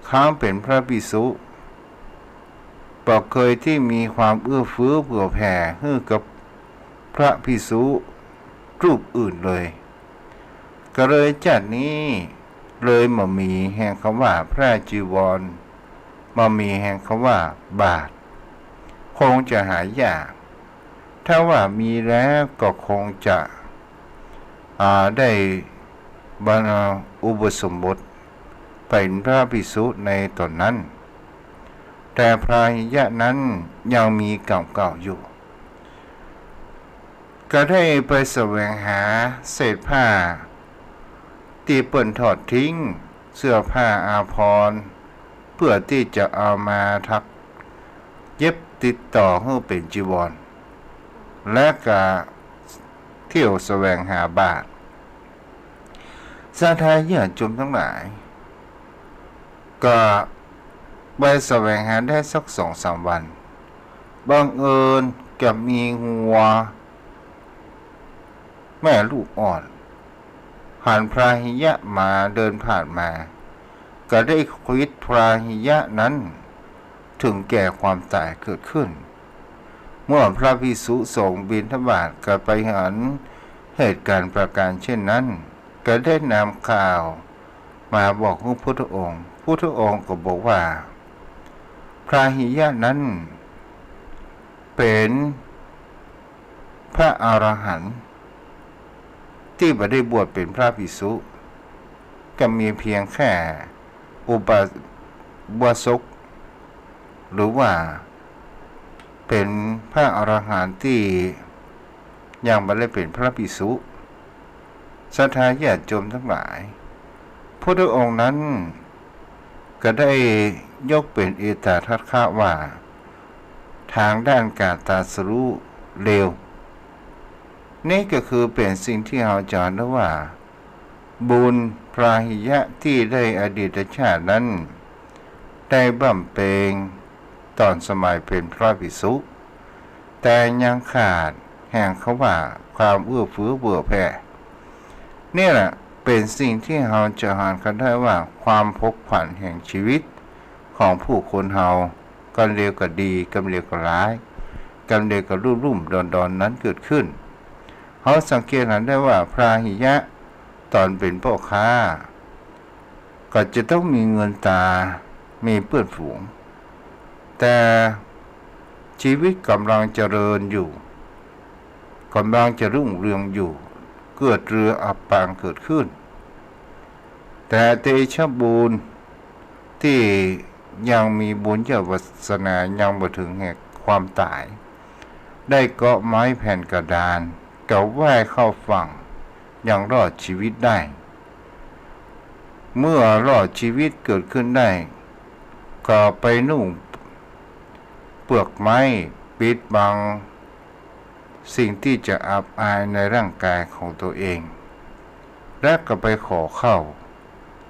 ครั้งเป๋นพระภิกษุ บ่เกยตี้มีความเอื้อเฟื้อเผื่อแผ่หื้อกับพระภิกษุ รูปอื่นเลย ก็เลยจ้าดนี้เลยบ่มีแฮงกำว่าพระจีวร บ่มีแฮงกำว่าบาตร คงจะหายาก ถ้าว่ามีแล้วก็คงจะ อ่า ได้บรร อุปสมบทเป๋นพระภิกษุในต๋อนนั้น แต่พาหิยะนั้นยังมีกำเก่าอยู่ ก็ได้ไปแสวงหาเศษผ้าตี้เปิ้นทอดทิ้ง เสื้อผ้าอาภรณ์ เปื้อตี้จะเอามาถักเย็บติดต่อหื้อเป๋นจีวร และก็เที่ยวแสวงหาบาตร ศรัทธาญาติโยมตังหลาย ก็ไปแสวงหาได้สักสองสามวัน บังเอิญกับมีงัวแม่ลูกอ่อน หันพาหิยะมาเดินผ่านมา ก็ได้ควิดพาหิยะนั้น ถึงแก่ความต๋ายเกิดขึ้น เมื่อพระภิกษุสงฆ์บิณฑบาตก็ไปหันเหตุการณ์ประการเช่นนั้น ก็ได้นำข่าวมาบอกพระพุทธองค์ พุทธองค์ก็บอกว่า พาหิยะนั้นเป๋นพระอรหันต์ ตี้บ่ได้บวชเป๋นพระภิกษุ ก็มีเพียงแค่อุปา อุบาสก หรือว่าเป๋นพระอรหันต์ตี้ยังบ่ได้เป๋นพระภิกษุ ศรัทธาญาติโยมตังหลาย พุทธองค์นั้นก็ได้ยกเป๋นเอตถาทัคคะว่า ทางด้านก๋านตรัสรู้เร็ว นี่ก็คือเป๋นสิ่งตี้เฮาจะเรียกว่า บุญพาหิยะตี้ได้อดีตชาตินั้น ได้บำเพ็ญต๋อนสมัยเป๋นพระภิกษุ แต่ยังขาดแฮงกำว่าความเอื้อเฟื้อเผื่อแผ่ นี่แหละเป๋นสิ่งตี้เฮาจะหากั๋นได้ว่าความผกผันแห่งชีวิตของผู้คนเฮา กำเดียวก็ดี กำเดียวก็ร้าย กำเดียวก็ลุ่มๆ ดอนๆ นั้นเกิดขึ้น เฮาสังเกตหันได้ว่าพาหิยะต๋อนเป๋นป้อค้า ก็จะต้องมีเงินตรา มีเปื้อนฝูง แต่ชีวิตก่ำลังเจริญอยู่ ก่ำลังจะรุ่งเรืองอยู่ เกิดเจืออับปางเกิดขึ้น แต่เตชะบุญตี้ยังมีบุญญาวาสนายังบ่เถิงแห่งความต๋าย ได้เกาะไม้แผ่นกระดาน ก็ว่ายเข้าฝั่ง ยังรอดชีวิตได้ เมื่อรอดชีวิตเกิดขึ้นได้ ก็ไปนุ่งเปือกไม้ปิดบังสิ่งตี้จะอับอายในร่างก๋ายของตั๋วเอง และก็ไปขอข้าว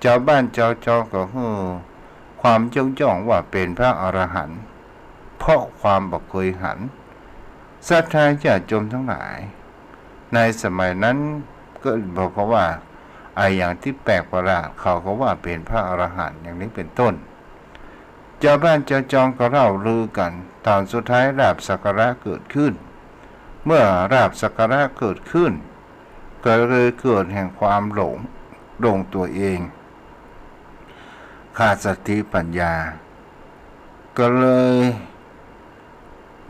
จาวบ้านจาวจองก็หื้อความยกย่องว่าเป๋นพระอรหันต์ เพราะความบ่เกยหัน ศรัทธาญาติโยมตังหลาย ในสมัยนั้นก็บ่เพราะว่าอะหยังตี้แปลกประหลาด เขาก็ว่าเป๋นพระอรหันต์อย่างนี้เป๋นต้น จาวบ้านจาวจองก็เล่าลือกั๋น ต๋อนสุดท้ายลาภสักการะเกิดขึ้น เมื่อลาภสักการะเกิดขึ้น ก็เลยเกิดแห่งความหลง หลงตั๋วเอง ขาดสติปัญญา ก็เลย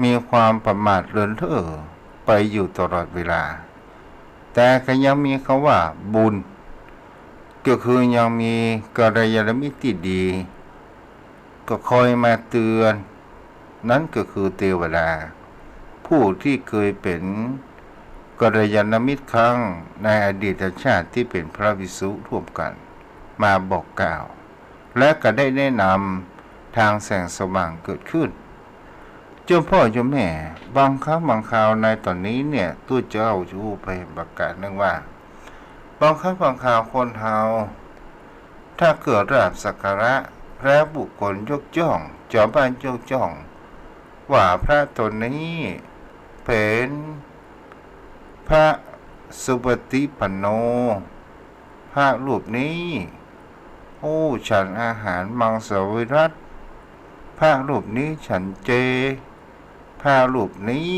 มีความประมาทเลินเล่อไปอยู่ตลอดเวลา แต่ก็ยังมีกำว่าบุญ ก็คือยังมีกัลยาณมิตรตี้ดี ก็คอยมาเตือน นั้นก็คือเตวดา ผู้ตี้เกยเป๋นกัลยาณมิตรครั้งในอดีตชาติตี้เป๋นพระภิกษุร่วมกั๋น มาบอกกล่าว และก็ได้แนะนำทางแสงสว่างเกิดขึ้น โยมพ่อโยมแม่ บางครั้งบางคราวในต๋อนนี้เนี่ย ตุ๊เจ้าจะอู้ไปประก๋านนึ่งว่า บางครั้งบางคราวคนเฮา ถ้าเกิดลาภสักการะ แล้วบุคคลยกย่อง จาวบ้านยกย่อง ว่าพระต๋นนี้เป๋นพระสุปฏิปันโน พระรูปนี้ โอ้ ฉันอาหารมังสวิรัติ พระรูปนี้ฉันเจ พระรูปนี้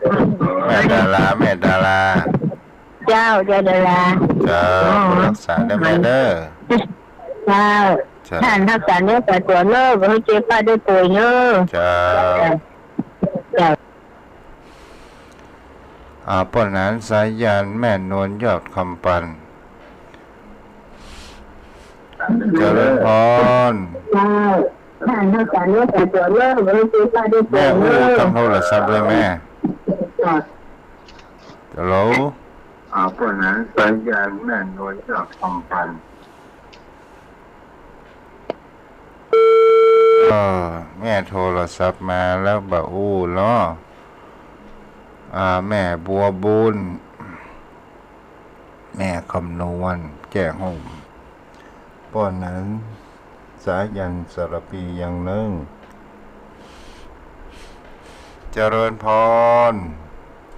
แม่ดารา แม่ดารา เจ้า เจ้าดารา เจ้า อ๋อ รักษาเด้อแม่เด้อ เจ้า เจ้า ต้านรักษาเนื้อรักษาตั๋วเน้อ บ่หื้อเจ็บไข้ได้ป่วยเน้อ เจ้า เจ้า อ่า ป้อหนานสายัณ แม่นวลยอดคำปัน เจริญพร เจ้า แม่อู้ตางโทรศัพท์เลยแม่ ฮัลโหล อ่า ป้อหนาน สายัณ แม่นวล จากคำพันธ์ เออ แม่โทรศัพท์มาแล้วบ่อู้เนาะ อ่า แม่บัวบุญ แม่คำนวณ แก้วหอม ป้อหนาน สายัณ สระพี อย่างนึ่ง เจริญพร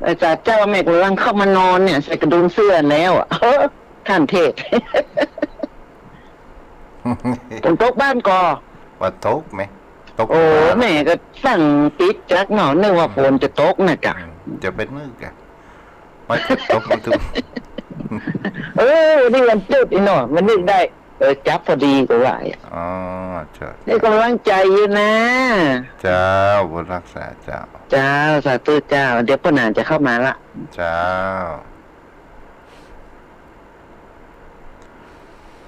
เออ จ้าเจ้า แม่ก่ำลังเข้ามานอนเนี่ย ใส่กระดุมเสื้อแล้วอะ เฮ้อ ท่านเทศ ฝนตกบ้านก่อ ว่าตกไหม ตก โอ้ บ้าน แม่ก็สั่งปิดจั๊กเนาะ นึกว่าฝนจะตกนะจ๊ะ อืม จะไปนึกอะ ว่าจะตกมันถึง เออ วันนี้วันจุดอีเนาะ มันนึกได้ เออ จั๊บพอดีก็ว่า อ๋อ เจ้า ได้ก่ำลังใจ๋อยู่นะ เจ้า บุญรักษาเจ้า เจ้า สาธุเจ้า เดี๋ยวป้อหนานจะเข้ามาละ เจ้า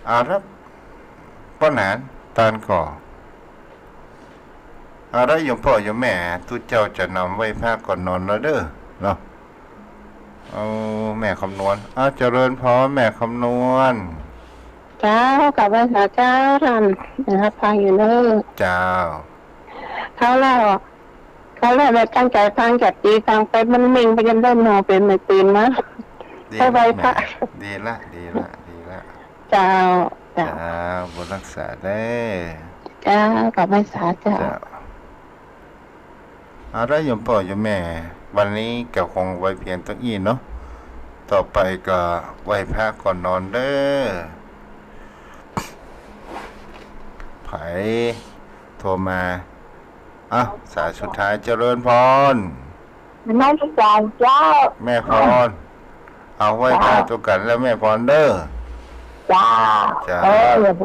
เอาละ ป้อหนาน ตานก่อ เอาละ โยมป้อโยมแม่ ตุ๊เจ้าจะนำไหว้พระก่อนนอนแล้วเด้อ เนาะ เอา แม่คำนวณ เอา เจริญพร แม่คำนวณ เจ้า กราบไหว้สาเจ้า ท่าน นะครับ ฟังอยู่เด้อ เจ้า เข้าแล้ว เข้าแล้ว แม่ตั้งใจ๋ฟังจากตีฟังไป มันนิ่งไปจนได้หนอ เป๋นไม่ตื่นมา ดี ไปไหว้พระ แม่ ดีละ ดีละ ดีละ เจ้า เจ้า เจ้า บุญรักษาเด้อ เจ้า กราบไหว้สาเจ้า เจ้า เอาละ โยมป้อโยมแม่ วันนี้ก็คงไหว้เพียงเต้าอี้เนาะ ต่อไปก็ไหว้พระก่อนนอนเด้อ ใผโทรมา อ่ะ สายสุดท้าย เจริญพร นมัสการเจ้า แม่พร เอาไหว้พระ เจ้า ตุ๊กันแล้วแม่พรเด้อ เจ้า เจ้า เออ อย่าไป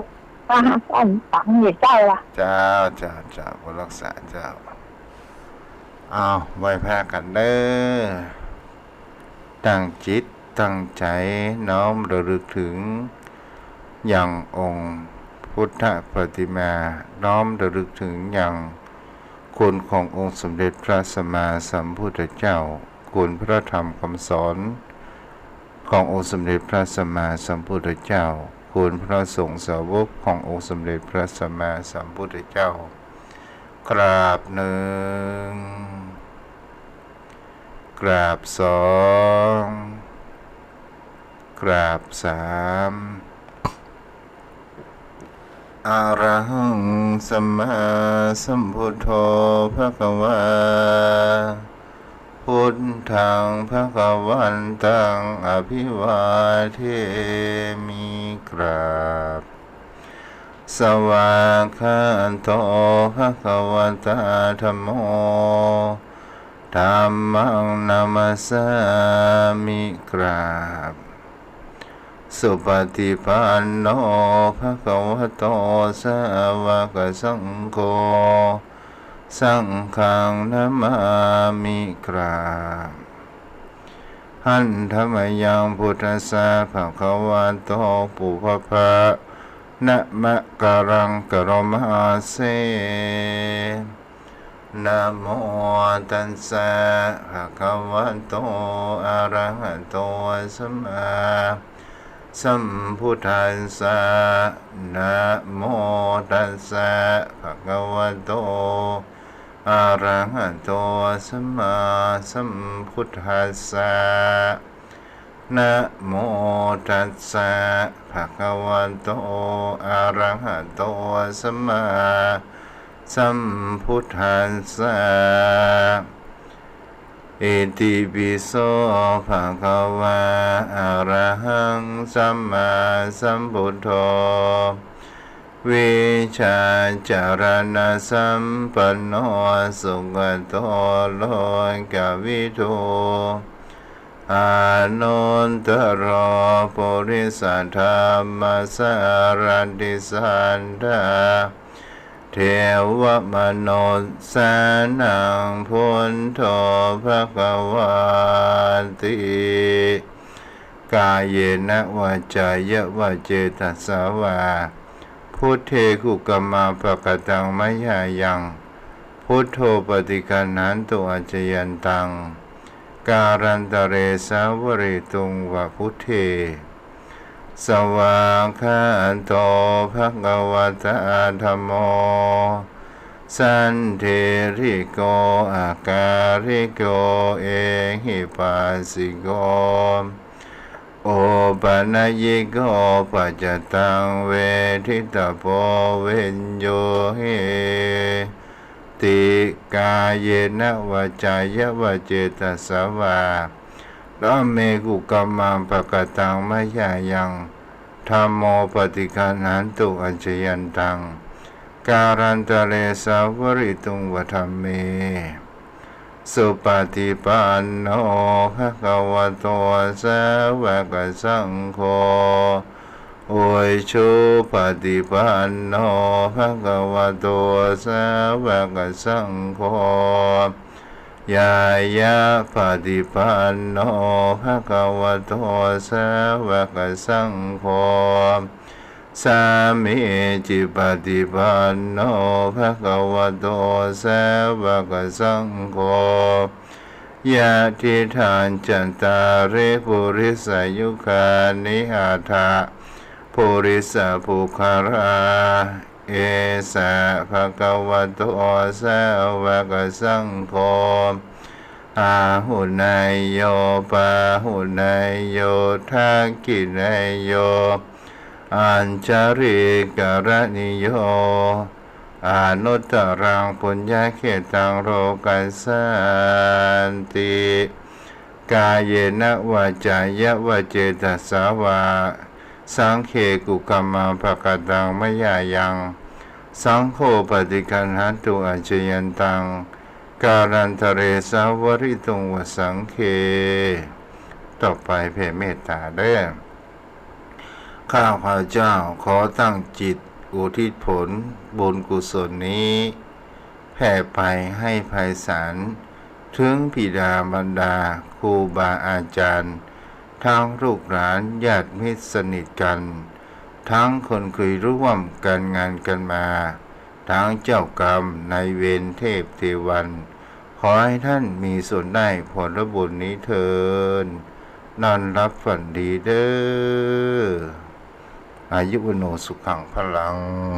ว่าท่านฟังอยู่เจ้าล่ะ เจ้า เจ้า เจ้า บุญรักษาเจ้า เอา ไหว้พระกั๋นเด้อ ตั้งจิตตั้งใจ๋ น้อมระลึกถึง ยังองค์พุทธปฏิมา น้อมระลึกถึงยังคุณขององค์สมเด็จพระสัมมาสัมพุทธเจ้า คุณพระธรรมคำสอนขององค์สมเด็จพระสัมมาสัมพุทธเจ้า คุณพระสงฆ์สาวกขององค์สมเด็จพระสัมมาสัมพุทธเจ้า กราบหนึ่ง กราบสอง กราบสาม อะระหังสัมมาสัมพุทโธภะคะวา พุทธังภะคะวันตังอะภิวาเทมิ กราบ สวากขาโตภะคะวะตาธัมโม ธัมมังนะมัสสามิ กราบ สุปฏิปันโนภะคะวะโต สาวกสังโฆ สังฆังนะมามิ กราบ หันทะมะยังพุทธัสสะภะคะวะโต ปุพพะ นะมะกะรังกะโรมาเส นะโมตัสสะภะคะวะโต อะระหะโต สัมมาสัมพุทธัสสะ นะโมตัสสะภะคะวะโต อะระหะโต สัมมาสัมพุทธัสสะ นะโมตัสสะภะคะวะโต อะระหะโต สัมมาสัมพุทธัสสะ อิติปิโสภะคะวะ อะระหังสัมมาสัมพุทโธ วิชาจารณสัมปันโน สุขะโต โลกะวิทู อานุตตโร ปุริสะธัมมะสารถิสัตถา เทวะมนุสสานัง พุทโธภะคะวาติ กาเยนะวาจายะวะเจตสาวา Buddhe kukammaṃ pakataṃ mayā yaṃ, Buddho paṭiggaṇhatu accayantaṃ, kālantare saṃvarituṃ va buddhe. Svākkhāto bhagavatā dhammo, sandiṭṭhiko akāliko ehipassiko, opanayiko paccattaṃ veditabbo viññūhīti. Kāyena vācāya va cetasā vā, dhamme kukammaṃ pakataṃ mayā yaṃ, dhammo paṭiggaṇhatu accayantaṃ, kālantare saṃvarituṃ va dhamme. Supaṭipanno bhagavato sāvakasaṅgho, ujupaṭipanno bhagavato sāvakasaṅgho, ñāyapaṭipanno bhagavato sāvakasaṅgho, sāmīcipaṭipanno bhagavato sāvakasaṅgho, yadidaṃ cattāri purisayugāni aṭṭha purisapuggalā, esa bhagavato sāvakasaṅgho, āhuneyyo pāhuneyyo dakkhiṇeyyo añjalikaraṇīyo, anuttaraṃ puññakkhettaṃ lokassāti. Kāyena vācāya va cetasā vā, saṅghe kukammaṃ pakataṃ mayā yaṃ, saṅgho paṭiggaṇhatu accayantaṃ, kālantare saṃvarituṃ va saṅghe. ต่อไปแผ่เมตตาเด้อ ข้าพเจ้าขอตั้งจิตอุทิศผลบุญกุศลนี้ แผ่ไปให้ไพศาล ถึงบิดามารดา ครูบาอาจารย์ ทั้งลูกหลานญาติมิตรสนิทกัน ทั้งคนเคยร่วมกันงานกันมา ทั้งเจ้ากรรมนายเวรเทพเทวัน ขอให้ท่านมีส่วนได้ผลบุญนี้เทอญ นอนหลับฝันดีเด้อ อายุวัณโณสุขังพลัง